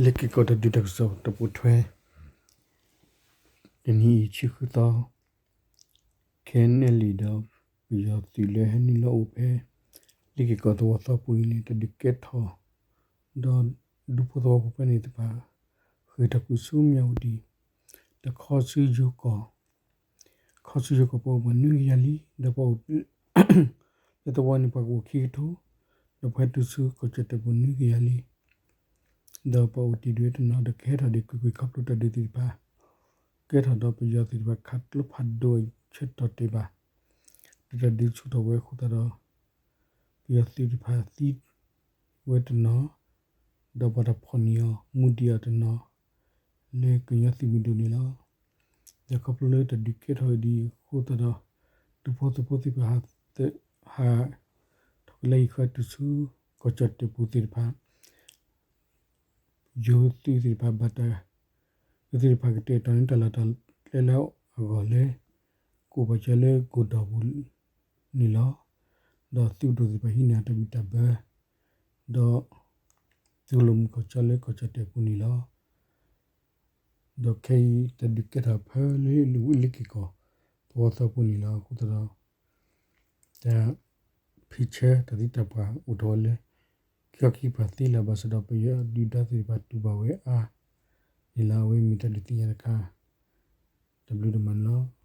လ့ၣ်က့ၤကီၢ်တၢ်ဒုးတၢ်ကစီၣ်တပိာ်ထွဲ တနံၤအံၤ ဆံဃုသီ ခဲနံၣ်လံဒီး ပယီၤသုးလၢဟဲနုာ်လီၤအိၣ်ဖဲ လ့ၣ်က့ၤကီၢ်သဝီသီပူၤအံၤန့ၣ် တၢ်ဒုးကဲထီၣ် ဒီးဒူဖိသဝီဖိဖဲန့ၣ်တဖၣ် ဃ့ၢ်တၢ်ကွံာ်ဆူမၠၣ်ဝတံၣ် ဒီးခီဆူယိၤကီၢ် ခီဆူယိၤကီၢ်ပှၤအိၣ်ပှၤနွံကယၤလံ ဒီးပှၤအိၣ် လၢသဝီန့ၣ်ပှၤကအိၣ်ခံကထိ ဒီးပှၤဟဲတုၤဆူကီၢ်ကၠီၣ်တဲၣ်ပူၤနွံကယၤလံ ဒီးပှၤအိၣ်တ့ၢ်ဒံးဝဲတနီၤ ဒီးကဟဲထီၣ်ဒံးကွ့ၢ်ကွ့ၢ်ခီဖျိတၢ်ဒုးသ့ၣ်တဖၣ် ကဲထီၣ်ဒီးပယီၤသ့ၣ်တဖၣ်ခးကျိဖးဒိၣ်ဆၢကတီၢ်တဲာ်ဘၣ် ဒီးတၢ်ဒုးဆူၣ်ထီၣ်ဝဲအဃိသတးဒီး ပယီၤသုးတဖၣ်သံဝဲတနီၤ ဒီးပှၤတၢ်ဖီၣ်န့ၢ်အီၤ မူဒံးအီၤတနီၤ လၢကညီသုးမုၢ်ဒိၣ်န့ၣ်လီၤ. ဒီးခီဖျိလၢတၢ်ဒုးကဲထီၣ်ဒံးအဃိသတးဒီး ဒူဖိသဝီဖိသ့ၣ်တဖၣ် ဟးထီၣ်ကလဲၤဟံၣ်ဃီတုၤဆူ ကီၢ်ကၠီၣ်တဲၣ်ပူၤသ့ၣ်တဖၣ် ယိၤသုးသ့ၣ်တဖၣ်ဘၣ်တၢ် ယိၤသုးသ့ၣ်တဖၣ်ကတဲာ်ကတီၤန့ၢ်တၢ်လီၢ်တၢ်ကျဲလၢအဂီၢ်လၢ ကအိၣ်ပာ်စၢၤလၢကိၢ်ဒီးပူၤန့ၣ်လီၤ. ဒီးသုးမုၢ်ဒိၣ်သ့ၣ်တဖၣ်ဟံးန့ၢ်တၢ်ဘံၣ်တၢ်ဘၢ ဒီး သုးလီၢ်မုၢ်ကီၢ်ဆၢလၢကီၢ်ကၠီၣ်တဲၣ်ပူၤန့ၣ်လီၤ. ဒီးခဲအံၤတၢ်ဒုးကဲထီၣ်ဖဲလၢလ့ၣ်က့ၤကီၢ် သဝီသီပူၤန့ၣ်လီၤ. အဃိသတးဒီး တၢ်ဖံးဆၢတၢ်သံတၢ်ပှၢ်အိၣ်ထီၣ်ဝဲလၢ ခံခီခံကပၤသ့လၢၤဘၣ်ဆၣ်ဒီး ပယီၤဒုၣ်ဒါသ့ၣ်တဖၣ်တူၢ်ဘၣ်ဝဲအါန့ၣ်လီၤ. အဝဲမ့ၢ်တၢ်ဒုးသ့ၣ်ညါတခါ တၢ်ဘျုးဒိၣ်မးန့ၣ်လီၤ.